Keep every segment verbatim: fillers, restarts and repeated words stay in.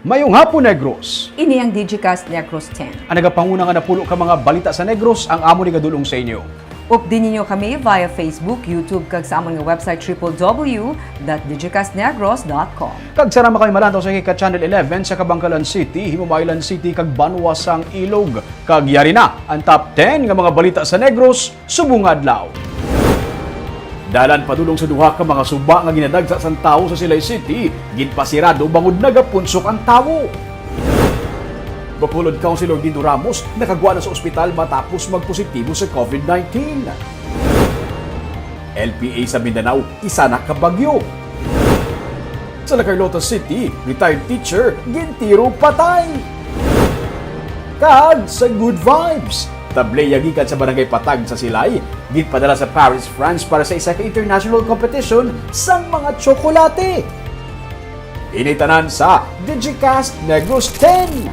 Mayong hapon, Negros! Ini ang Digicast Negros ten. Ang nagapanguna nga napulo ka mga balita sa Negros ang amon igadul-ong sa inyo. Updi ninyo kami via Facebook, YouTube, kag sa amon nga website, triple W dot digicastnegros dot com. Kag sarama kami malantaw sa Kika Channel eleven sa Kabankalan City, Himumayilan City, kag Banwa sang Ilog. Kag yari na ang top ten nga mga balita sa Negros subong nga adlaw. Dalan padulong sa duha ka mga suba nga ginadagsa sang tawo sa Silay City, ginpasirado bangod nagapunsok ang tawo. Bacolod Councilor Dino Ramos nakagwa na sa ospital matapos magpositibo sa COVID nineteen. L P A sa Mindanao, isa na ka bagyo. Sa La Carlota City, retired teacher gintiro patay. Kag sa Good Vibes, tableya gikan sa Barangay Patag sa Silay, ginpadala sa Paris, France para sa isa ka international competition sang mga tsokolate. Ini tanan sa Digicast Negros ten.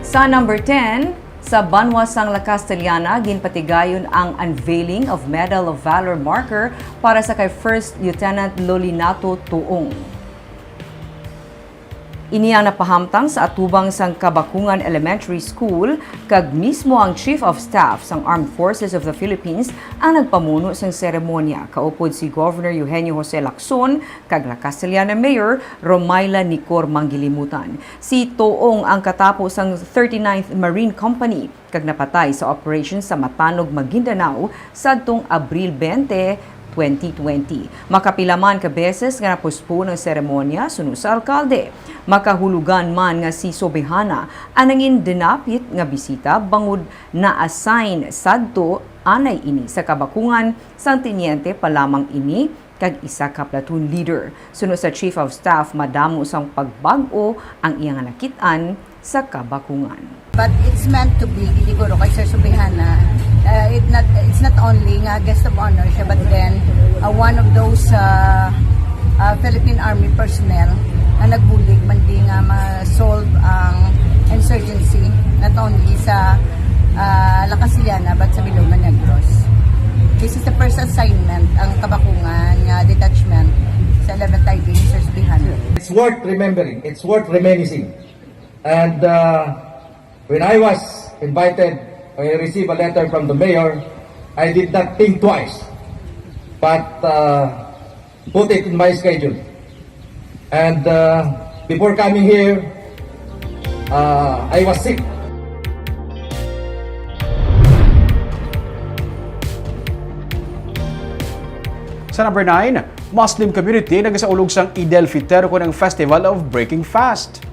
Sa number ten, sa banwa sang La Castellana, ginpatigayon ang unveiling of Medal of Valor marker para sa kay First Lieutenant Lolinato Tuong. Ini ang napahamtang sa atubang sang Kabakungan Elementary School, kag mismo ang Chief of Staff sang Armed Forces of the Philippines ang nagpamuno sang seremonya, kaupod si Governor Eugenio Jose Lacson kag La Castellana Mayor Romaila Nicor Manggilimutan. Si Tuong ang katapo sang thirty-ninth Marine Company kag napatay sa operation sa Matanog, Maguindanao, sadtong Abril twenty, twenty twenty. Makapila man ka beses nga napospon ang seremonya suno sa alkalde. Makahulugan man nga si Sobehana ang nangin dinapit nga bisita bangod na-assign sadto anay ini sa Kabakungan sang teniente pa lamang ini kag isa ka platoon leader. Suno sa Chief of Staff, madamo sang pagbag-o ang iya nga nakit-an sa Kabakungan. But it's meant to be, siguro, kay Sir Subihana, uh, it not, it's not only nga guest of honor siya, but then, uh, one of those, uh, uh, Philippine Army personnel na nagbulig man di nga ma-solve ang insurgency, not only sa, uh, La Castellana, but sa Bilog nga Negros. This is the first assignment ang Kabakungan nga detachment sa eleventh I D ni Sir Subihana. It's worth remembering. It's worth reminiscing. And, uh, when I was invited, I received a letter from the mayor, I did not think twice, but, uh, put it in my schedule. And, uh, before coming here, uh, I was sick. Sa number nine, Muslim community nagasaulog sang Eid al-Fitr kon ang Festival of Breaking Fast.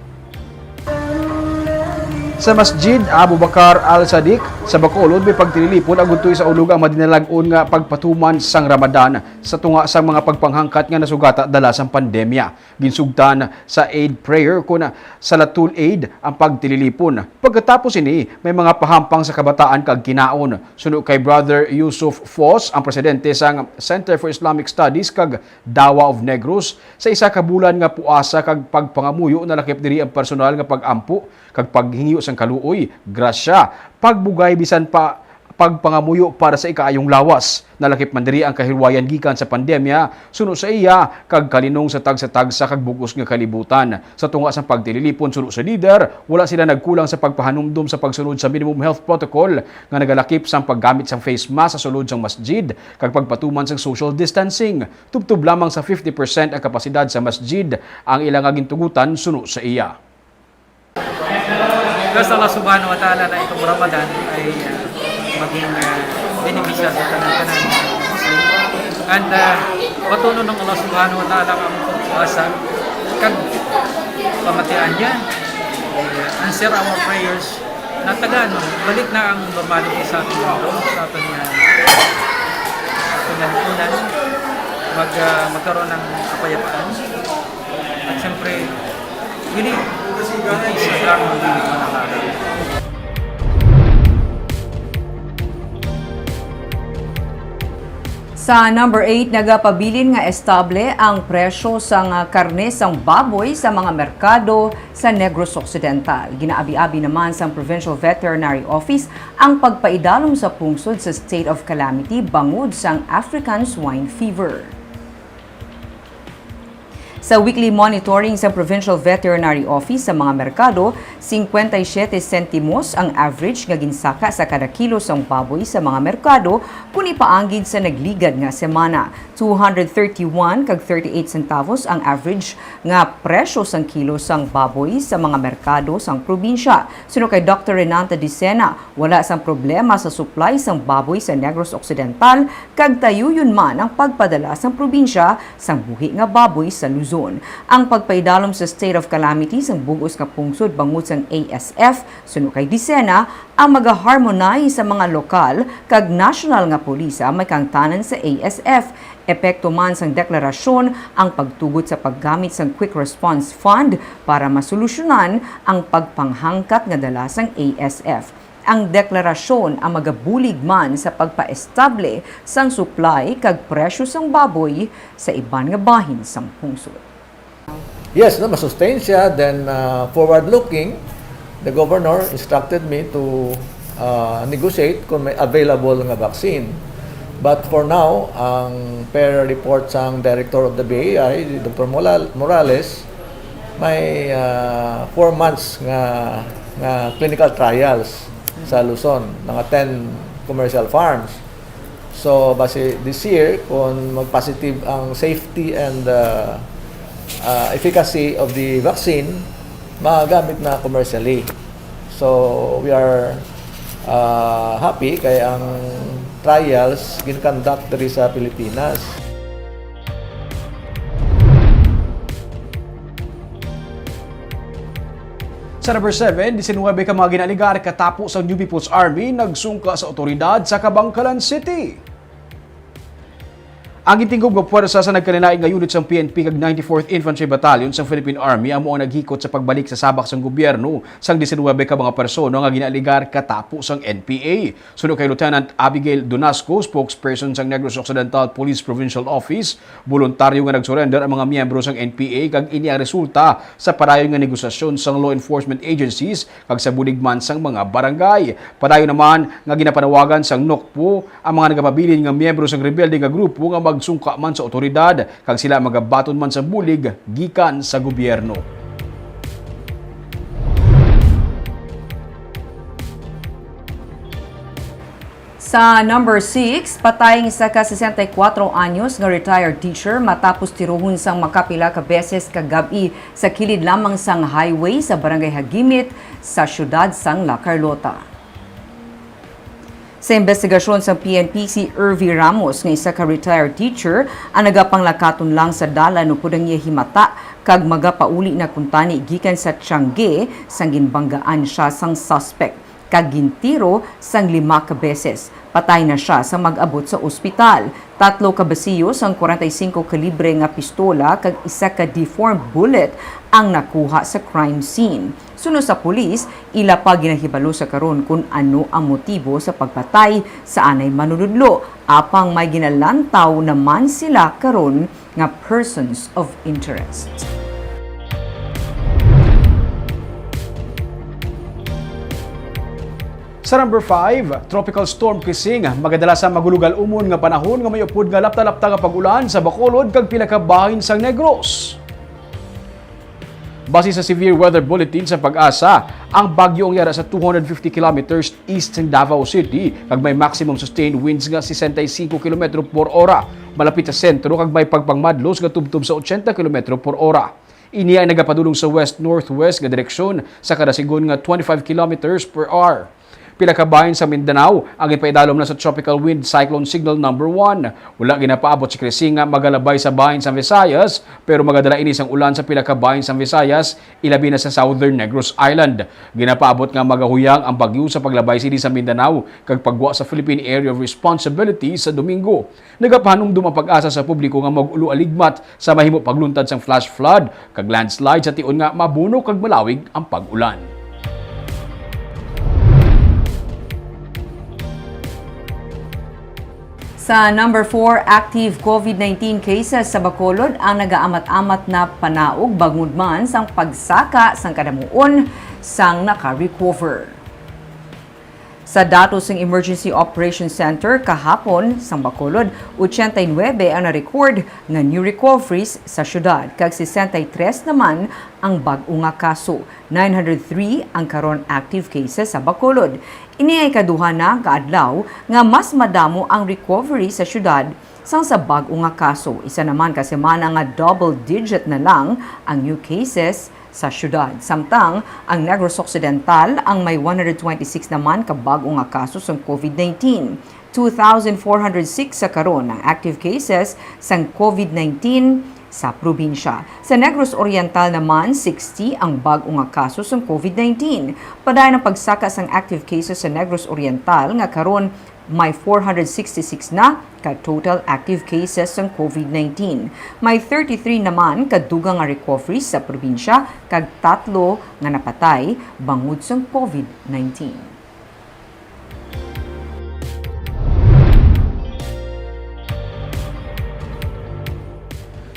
Sa Masjid Abu Bakar Al-Sadiq sa Bacolod, may pagtililipon agud to isaulog ang madinalag-on nga pagpatuman sang Ramadan sa tunga sang mga pagpanghangkat nga nasugata dala sang pandemya. Ginsugtan sa Eid prayer kon Salatul Eid ang pagtililipon. Pagkatapos ini, may mga pahampang sa kabataan kag kinaon. Suno kay Brother Yusuf Fos, ang presidente sang Center for Islamic Studies kag Dawa of Negros, sa isa ka bulan nga puasa kag pagpangamuyo, nalakip diri ang personal nga pag-ampo kag paghingyo sang kaluoy, grasya, pagbugay, bisan pa pagpangamuyo para sa ikaayong lawas. Nalakip man diri ang kahilwayan gikan sa pandemya, suno sa iya, kag kalinong sa tagsa-tagsa kag bug-os nga kalibutan. Sa tunga sang pagtililipon, suno sa leader, wala sila nagkulang sa pagpahanumdom sa pagsulod sa minimum health protocol nga nagalakip sang paggamit sang face mask sa sulod sang masjid kag pagpatuman sang social distancing. Tubtob lamang sa fifty percent ang kapasidad sa masjid ang ila nga gintugutan, suno sa iya. Basta Allah Subhanahu wa Ta'ala na itong Ramadan ay, ah, maging, ah, beneficial sa tanan-tanan Muslim. And, ah, patunon ng Allah Subhanahu wa Ta'ala ang among pagpuasa kag pamatian niya. Answer our prayers. Natagaan, no? Balik na ang normality sa ating mundo, sa ating, ah, sa ating lipunan. Mag, ah, magkaroon ng kapayapaan. At siyempre, dili, dili sa drama, dili sa nangaral. Sa Sa number eight, nagapabilin nga estable ang presyo sang karne sang baboy sa mga merkado sa Negros Occidental. Ginaabi-abi naman sang Provincial Veterinary Office ang pagpaidalom sa pungsod sa state of calamity bangod sang African Swine Fever. Sa weekly monitoring sa Provincial Veterinary Office sa mga merkado, singkwenta y siyete sentimos ang average nga ginsaka sa kada kilo sang baboy sa mga merkado kon ipaanggid sa nagligad nga semana. Two hundred thirty-one kag thirty-eight centavos ang average nga presyo sang kilo sang baboy sa mga merkado sang probinsya. Suno kay Doktor Renata Dicena, wala sang problema sa supply sang baboy sa Negros Occidental, kag tayuyon man ang pagpadala sang probinsya sang buhi nga baboy sa Luzon. Ang pagpaidalom sa state of calamity sang bug-os nga pungsod bangod sang A S F, suno kay Dicena, ang magaharmonize sa mga lokal kag national nga pulis may kaangtanan sa A S F. Epekto man sang deklarasyon ang pagtugot sa paggamit sang Quick Response Fund para masolusyonan ang pagpanghangkat nga dala sang A S F. Ang deklarasyon ang magabulig man sa pagpaestable sang supply kag presyo sang baboy sa iban nga bahin sang pungsod. Yes, no, ma-sustain siya. Then, uh, forward-looking, the governor instructed me to uh, negotiate kung may available nga vaccine. But for now, ang per report sang director of the B A I, Doctor Molal- Morales, may uh, four months nga nga clinical trials sa Luzon, mga ten commercial farms. So, basi this year, kung mag-positive ang safety and uh, uh, efficacy of the vaccine, magamit na commercially. So, we are uh, happy kay ang trials gin-conduct diri sa Pilipinas. Sa number seven, diecinuebe ka mga ginaaligar katapo sang New People's Army nagsungka sa awtoridad sa Kabankalan City. Ang gintingog nga puwersa sa nagkalain-lain nga unit sang P N P kag ninety-fourth Infantry Battalion sang Philippine Army amo ang naghikot sa pagbalik sa sabak sang gobyerno sang diecinuebe ka mga persona nga ginaaligar katapo sang N P A. Suno kay Lieutenant Abigail Donasco, spokesperson sang Negros Occidental Police Provincial Office, boluntaryo nga nag-surrender ang mga miyembro sang N P A kag ini ang resulta sa padayon nga negosasyon sang law enforcement agencies kag sa bulig man sang mga barangay. Padayon naman nga ginapanawagan sang NOCPO ang mga nagapabilin nga miyembro sang rebelde nga grupo nga magsungka man sa awtoridad kag sila magabaton man sa bulig gikan sa gobyerno. Sa number six, patay ang isa ka sesenta y kuatro anyos nga retired teacher matapos tirohon sang makapila ka beses kagab-i sa kilid lamang sang highway sa Barangay Hagimit sa siyudad sang La Carlota. Sa imbestigasyon sang P N P, si Irvy Ramos nga isa ka retired teacher ang nagapanglakaton lang sa dalan upod ang iya himata kag magapauli na kuntani gikan sa Tiangge sang ginbanggaan siya sang suspect kag gintiro sang lima ka beses. Patay na sia sa mag-abot sa ospital. Tatlo ka basiyo sang kwarenta y singko kalibre nga pistola kag isa ka deformed bullet ang nakuha sa crime scene. Suno sa pulis, ila pa ginahibalo sa karon kon ano ang motibo sa pagpatay sa anay manunudlo, apang may ginalantaw naman sila karon nga persons of interest. Sa number five, Tropical Storm Kising magadala sa magulugal-umon nga panahon nga may upod nga lapta-lapta nga pag-ulan sa Bacolod kag pila ka bahin sang Negros. Base sa severe weather bulletin sa PAGASA, ang bagyo ang yara sa two hundred fifty kilometers east sang Davao City kag may maximum sustained winds nga sesenta y singko kilometro por ora malapit sa sentro kag may pagpangmadlos nga tubtob sa ochenta kilometro por ora. Ini ang nagapadulong sa west-northwest nga direksyon sa kada segon nga twenty-five kilometers per hour. Pila ka bahin sa Mindanao ang ipaidalom na sa Tropical Wind Cyclone Signal Number One. Wala ginapaabot si Krising nga magalabay sa bahin sa Visayas, pero magadala ini sang ulan sa pila ka bahin sa Visayas, ilabi na sa Southern Negros Island. Ginapaabot nga magahuyang ang bagyo sa paglabay sini sa Mindanao kag paggwa sa Philippine Area of Responsibility sa Domingo. Nagapahanumdom ang PAGASA sa publiko nga mag-ulo aligmat sa mahimo pagluntad sang flash flood kag landslide sa tion nga mabuno kag malawig ang pag-ulan. Sa number four, active COVID nineteen cases sa Bacolod ang nagaamat-amat na panaog bangod man sang pagsaka sang kadamuon sang naka-recover. Sa datos sang Emergency Operation Center kahapon sang Bacolod, ochenta y nuebe ang na-record nga new recoveries sa syudad, kag sesenta y tres naman ang bag-o nga kaso. Nine hundred three ang karon active cases sa Bacolod. Ini ay ikaduha na ka adlaw nga mas madamo ang recovery sa syudad sang sa bag-o nga kaso. Isa naman ka semana nga double digit na lang ang new cases sa syudad. Samtang ang Negros Occidental ang may one hundred twenty-six naman ka bag-o nga kaso sang COVID nineteen. Two thousand four hundred six sa karon ang active cases sang COVID nineteen sa probinsya. Sa Negros Oriental naman, sixty ang bag-o nga kaso sang COVID nineteen. Padayon ang pagsaka sang active cases sa Negros Oriental nga karon may four hundred sixty-six na ka total active cases sang COVID nineteen. May thirty-three naman ka dugang nga recoveries sa probinsya kag tatlo nga napatay bangod sang COVID nineteen.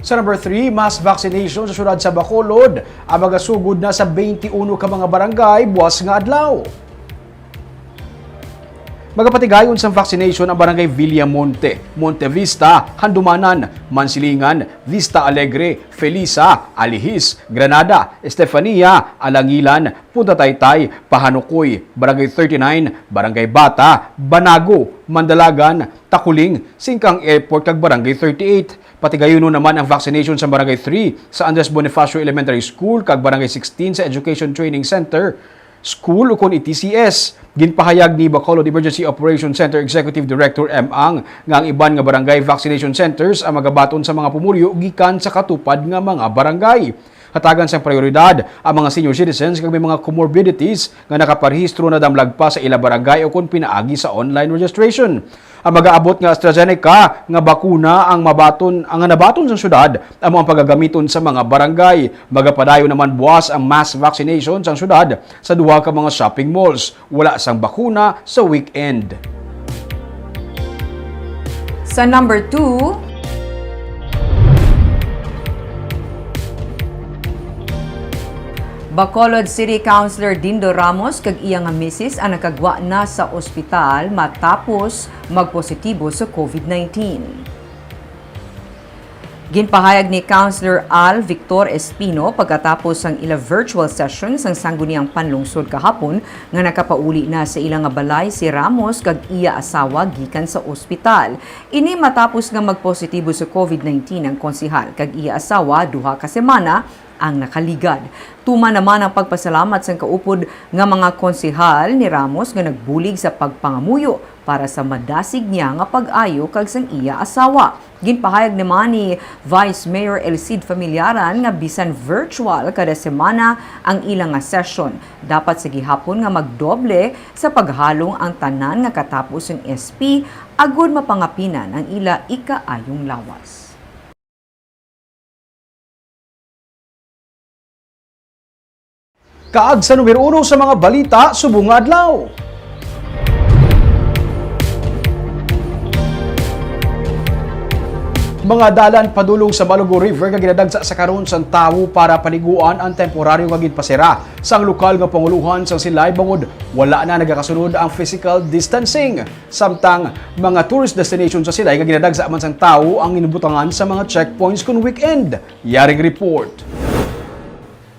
Sa number three, mass vaccination sa siyudad sa Bacolod ang magasugod na sa twenty-one ka mga barangay buwas nga adlaw. Magapatigayon sang vaccination ang Barangay Villamonte, Monte Vista, Handumanan, Mansilingan, Vista Alegre, Felisa, Alihis, Granada, Estefania, Alangilan, Punta Taytay, Pahanukoy, Barangay thirty-nine, Barangay Bata, Banago, Mandalagan, Takuling, Singkang Airport kag Barangay thirty-eight. Patigayunon naman ang vaccination sa Barangay three sa Andres Bonifacio Elementary School kag Barangay sixteen sa Education Training Center, School ukon E T C S. Ginpahayag ni Bacolod Emergency Operations Center Executive Director M. Ang nga ang iban nga barangay vaccination centers ang magabaton sa mga pumuluyo gikan sa katupad nga mga barangay. Hatagan sang prioridad ang mga senior citizens kag may mga comorbidities nga nakaparehistro na damlag pa sa ila barangay o kon pinaagi sa online registration. Ang magaabot nga AstraZeneca nga bakuna ang mabaton ang nabaton sa syudad amo ang pagagamiton sa mga barangay. Magapadayon naman buwas ang mass vaccination sang syudad sa duha ka mga shopping malls. Wala sang bakuna sa weekend. Sa number two, Bacolod City Councilor Dindo Ramos kag iya nga misis ang nakagwa na sa ospital matapos magpositibo sa COVID nineteen. Ginpahayag ni Councilor Al Victor Espino pagkatapos sang ila virtual session sang Sangguniang Panlungsod kahapon nga nakapauli na sa ila nga balay si Ramos kag iya asawa gikan sa ospital. Ini matapos nga magpositibo sa COVID nineteen ang konsehal kag iya asawa duha ka semana ang nakaligad. Tuman naman ang pagpasalamat sang kaupod nga mga konsehal ni Ramos nga nagbulig sa pagpangamuyo para sa madasig niya nga pag-ayo kag sang iya asawa. Ginpahayag naman ni Vice Mayor El Cid Familiaran nga bisan virtual kada semana ang ila nga session, dapat sa gihapon nga magdoble sa paghalong ang tanan nga katapos sang S P agud mapangapinan ang ila ikaayong lawas. Kaag sa numero uno sa mga balita subong nga adlaw. Mga dalan padulong sa Malugo River nga ginadagsa sa karon sang tawo para paliguan ang temporaryo nga ginpasira sang lokal nga pangulohan sang Silay bangod wala na nagakasunod ang physical distancing. Samtang mga tourist destination sa Silay nga ginadagsa man sang tawo ang ginbutangan sa mga checkpoints kon weekend. Yaring report.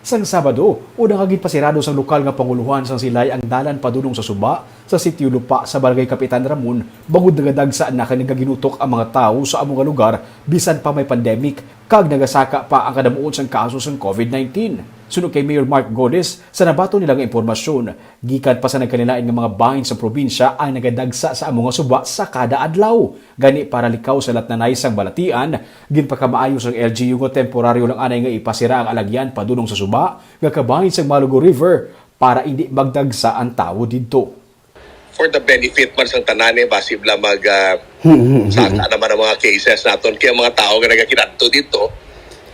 Sang Sabado, una nga ginpasirado sang lokal nga pangulohan sang Silay ang dalan padulong sa suba sa Sitio Lupa sa Barangay Kapitan Ramon, bangod nagadagsa na kag nagaginutok ang mga tawo sa amo nga lugar bisan pa may pandemic kag nagasaka pa ang kadamuon sang kaso sang COVID nineteen. Suno kay Mayor Mark Godes, sa nabaton nila nga impormasyon, gikan pa sa nagkalainlain nga mga bahin sa probinsya ang nagadagsa sa amo nga suba sa kada adlaw. Gani, para likaw sa latnanay sang balatian, ginpakamaayo sang L G U nga temporaryo lang anay nga ipasira ang alagyan padulong sa suba nga kabahin sang Malugo River para indi magdagsa ang tawo didto. For the benefit man sang tanan, eh, basi bala mag, ah, saka naman ang mga cases naton. Kaya mga tao nga nagakidadto dito,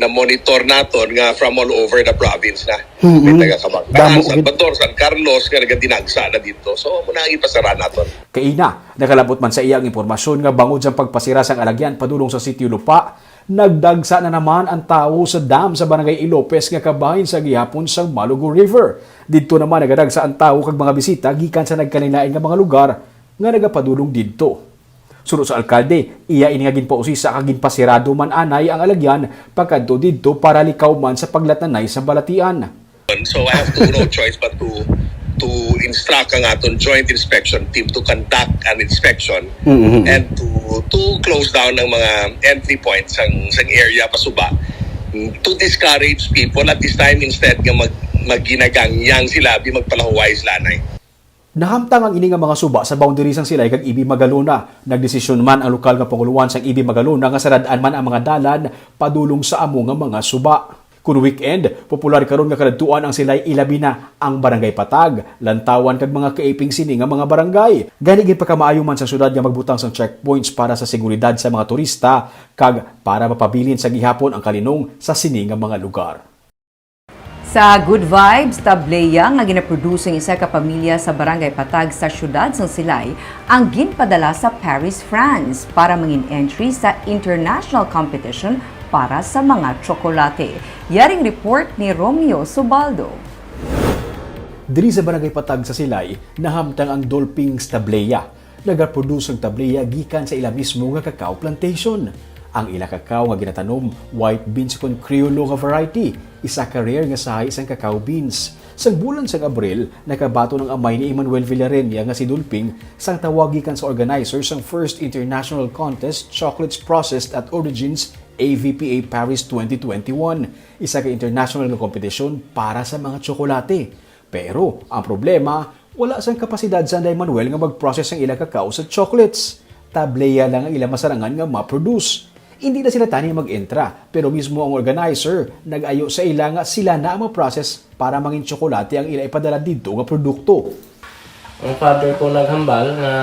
na-monitor naton nga from all over the province na. Mm-mm. May taga Kabangkalan, Damo gid. Salvador, San Carlos, nga nagadinagsa na dito. So, muna ang ipasara naton. Kaina, nakalabot man sa iya ang impormasyon nga bangod sa pagpasira sang alagyan padulong sa Sitio Lupa, nagdagsa na naman ang tawo sa dam sa Barangay Ilopez nga kabahin sa gihapon sang Malugo River. Didto naman nagadagsa ang tawo kag mga bisita gikan sa nagkalainlain nga mga lugar nga nagapadulong didto. Suno sa alkalde, iya ini nga ginpausisa kag ginpasirado man anay ang alagyan pagkadto didto para likaw man sa paglatanay sa balatian. So I have to, no choice but to to instruct ang aton joint inspection team to conduct an inspection Mm-hmm. and to to close down ang mga entry points sang sang area pasuba, to discourage people at this time instead nga mag maginagangyang sila, bi magpalahuway sila anay. Nahamtang ang ini nga mga suba sa boundary sang Silay kag Ibi Magalona. Nagdesisyon man ang lokal nga panguluan sang Ibi Magalona nga sarad-an man ang mga dalan padulong sa amo nga mga suba. Kun weekend, popular karon nga kadadtuan ang Silay, ilabi na ang Barangay Patag, Lantawan kag mga kaiping sini nga mga barangay. Gani ginpakamaayo man sa syudad nga magbutang sang checkpoints para sa seguridad sa mga turista kag para mapabilin sa gihapon ang kalinong sa sini nga mga lugar. Sa Good Vibes, tableya nga ginaproduce sang isa ka pamilya sa Barangay Patag sa siyudad sang Silay ang ginpadala sa Paris, France, para mangin entry sa international competition para sa mga tsokolate. Yaring report ni Romeo Subaldo. Diri sa Barangay Patag sa Silay, nahamtang ang Dolpings Tableya. Nagaproduce ang tableya gikan sa ila mismo nga cacao plantation. Ang ila cacao nga ginatanom, white beans kon criollo nga variety, isa ka rare nga sahi sang cacao beans. Sang bulan sang Abril, nakabaton ang amay ni Emmanuel Villarenia nga si Dolping sang tawag gikan sa organizer sang First International Contest Chocolates Processed at Origins, A V P A Paris twenty twenty-one, isa ka international nga kompetisyon para sa mga tsokolate. Pero ang problema, wala sang kapasidad si Nanay Manuel nga mag-process sang ila cacao sa chocolates. Tableya lang ang ila masarangan nga ma-produce. Hindi na sila tani mag-entra, pero mismo ang organizer nag-ayo sa ila nga sila na ang ma-process para mangin tsokolate ang ila ipadala didto nga produkto. Ang father ko naghambal nga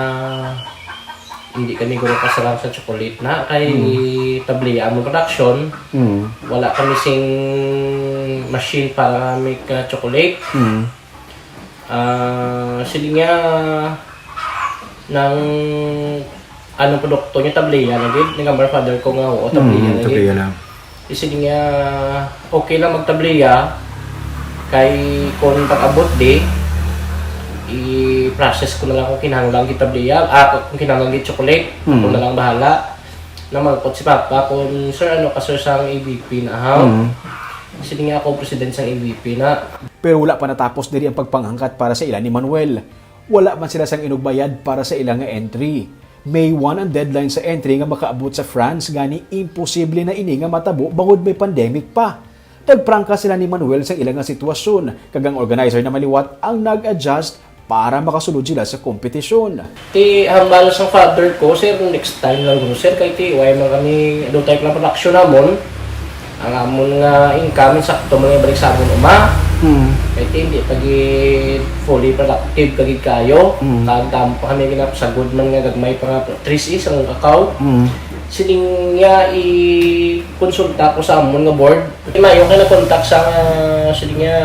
hindi kami guro kasarang sa chocolate na kay Mm. tableya among production. Mm. Wala kami sing machine para make, uh, chocolate. Mm. Ah, siling niya nang ano produkto niya, tableya na gid. Naghambal father ko nga, oo, tableya Mm, na gid. Tableya lang. Siling niya, okay lang magtableya, kay kung pag-abot di, i-process ko na lang kung kinahanglan gid tableya, ah, kung kinahanglan gid chocolate, ako Mm. na lang bahala. Namangkot si Papa kung, "Sir, ano ka, sir, sang A V P na, ha?" Mm. Siling niya, "Ako president sang A V P na." Pero wala pa natapos diri ang pagpanghangkat para sa ila ni Manuel. Wala man sila sang inugbayad para sa ila nga entry. May one ang deadline sa entry nga makaabot sa France, gani imposible na ini nga matabo bangod may pandemic pa. Nagprangka sila ni Manuel sa ila nga sitwasyon, kag ang organizer naman liwat ang nag-adjust para makasulod sila sa kompetisyon. Ti hambal sang father ko, "Sir, next time lang guro, sir, kay ti way man kami, adto tayo lang production namon. Ang amon nga income, sakto man nga balik sa amon uma. Hmm. Kay ti hindi pa gid fully productive kagid kayo. Hmm. Kag damo pa kami ginapasagod man nga gagmay pa nga trees ang cacao." Hmm. Siling niya, "I-konsulta ko sa amon nga board." Mayo kay na-contact sa, siling niya,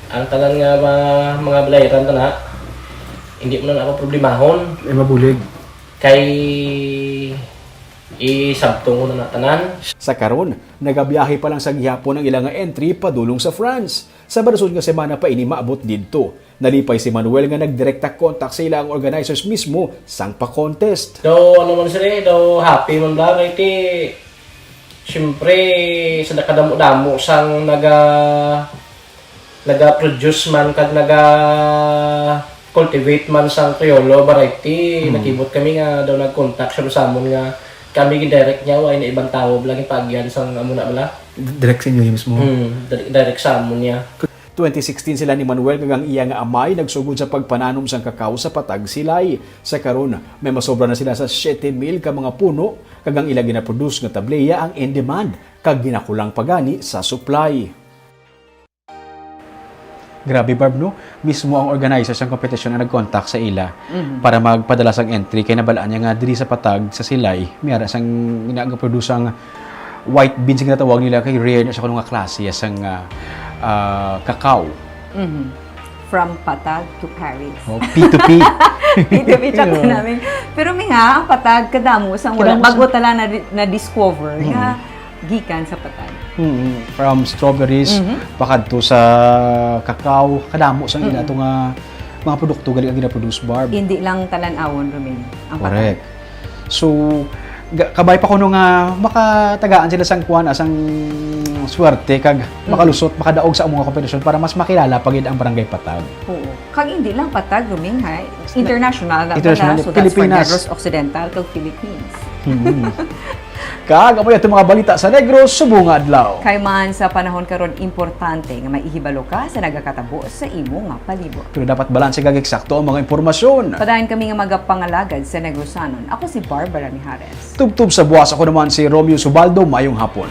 ang tanan nga ma-, mga balayran tana, hindi mo na ako problemahon. Ay, mabulig. Kay isabtong ko na na tanan. Sa karon, nagabiyahe pa lang sa gihapon ang ila nga entry padulong sa France. Sa balusod nga semana pa ini maabot didto. Nalipay si Manuel nga nagdirekta kontak sa ila ang organizers mismo sang pa-contest. Daw, ano man sila eh, daw happy man ba? Kay ti, siyempre, sa kadamo-damo sang naga-, naga-produce man kag naga-cultivate man sang Criollo variety, Hmm. nakibot kami nga daw nag-contact siya sa amon nga kami gin-direct niya, wa na ibang tawo bala ginpaagyan sang amo na bala. Direct sa inyo mismo? Hmm, dir-, direct sa amon niya. Twenty sixteen sila ni Manuel kag ang iya nga amay nagsugod sa pagpananom sang kakao sa Patag Silay. Sa karon, may masobra na sila sa siyete mil ka mga puno, kag ang ila ginaproduce nga tableya ang in demand, kag ginakulang pa gani sa supply. Grabe, Barb, no? Mismo ang organizer sang competition ang nag-contact sa ila Mhm. para magpadala sang entry, kay nabal-an niya nga diri sa Patag, sa Silay, may ara sang ginagaproduce ang White beans nga tawag nila kay rare na siya kuno nga klase sang ah, ah, cacao. Mhm. From Patag to Paris. Oh, P two P. P two P chat na namin. Pero mi nga, ang patag, kadamo sang wala. Kadamo Bago sang- tala na, na-discover nga gikan sa patag. Mm, from strawberries, Mhm. pakadto sa cacao, kadamo sang ila to nga mga produkto gali ang ginaproduce, Barb. Hindi lang talan-awon, Romain, ang patag. Correct. So, ga- kabay pa kuno nga makatagaan sila sang kuan, ah, sang swerte kag makalusot, makadaog sa among mga kompetisyon para mas makilala pa gid ang Barangay Patag. Oo. Kag hindi lang patag, Romain, ha? International na International, pala. So, that's for Pilipinas. Negros Occidental kag Philippines. Hmm. Kag amo ito mga balita sa Negros subong nga adlaw. Kay man sa panahon karon, importante nga maihibalo ka sa nagakatabo sa imo nga palibot. Pero dapat balanse kag eksakto ang mga impormasyon. Padayon kami nga magapangalagad sa Negrosanon. Ako si Barbara Mijares. Tubtob sa buwas, ako naman si Romeo Subaldo. Mayong hapon.